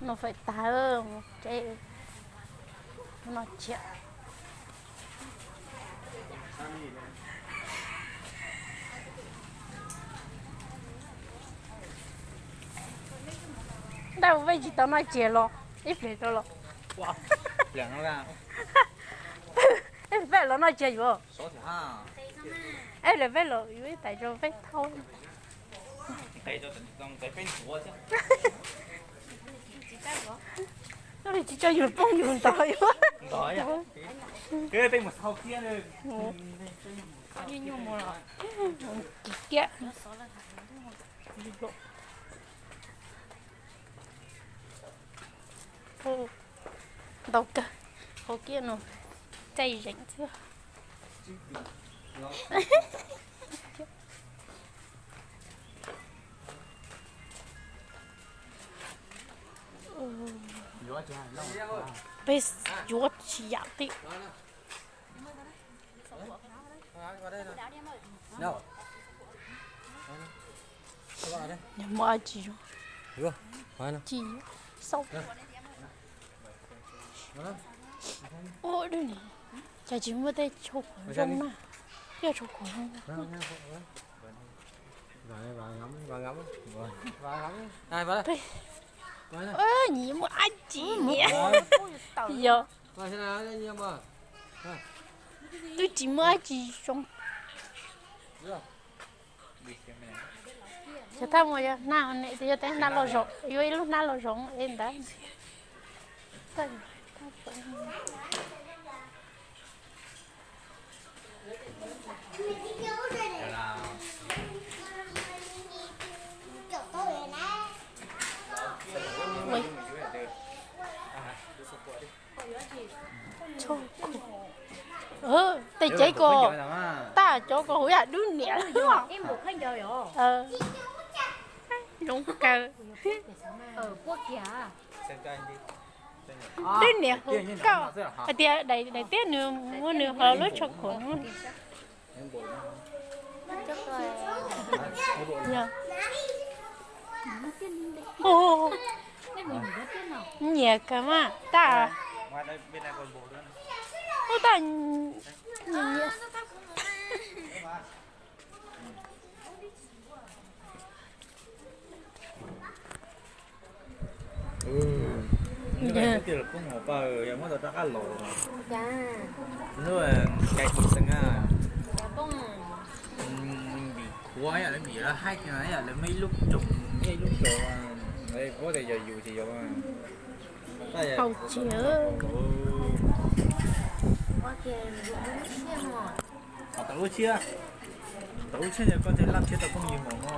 Noj fawm tag, mus tsev, mus noj tsiab. Ntaj ua vej tsis tau noj tsiab los ib pliag rau los. Ib pliag peb los noj tsiab yuav. Ib pliag peb los yuav ib tais rau peb thauj. Tsis tso yus poob yus ntog yuav. Kiag kiag. Ntau kawg, hauv kiab no caij zeem xwb. Peb yuav tsis yam li. Muaj dab tsi zoo? Tsis xauj. Ua dab ni, cas tsis muaj tej tshuaj khuam zoo na? Yog tshuaj khuam zoo. Nyiam muaj dab tsi? Yog, twb tsis muaj dab tsi zoo. Cov thaj mus yog hnab ne, yog tej hnab loj zoov, yuav ib lub hnab loj zoov es ntawd. Tej cev ko, taj cov ko huv yam dub niam. Zoo kawg. Dub niam hauv koj hais tias daim tiab nws muab nws hau lub tshuaj khuam no. Nyiam kawg mas taj. Ub, taj nyiam. Tias los poob hauv pas yog muab tau rov qab los. Lub cai tus xeev a, vim qhuav yam li vim lawv haib tias yam li muaj ib lub roog, muaj ib lub roog, puab tias yog yus ces yog. Tau lub tshiab, tau lub tshiab ces koj tej laj tshiab tau phooj ywg mus no.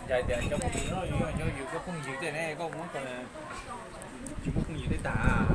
Yog tias cov phooj ywg no yus yog cov phooj ywg tej ne, koj muab tsis muaj phooj ywg tej tag.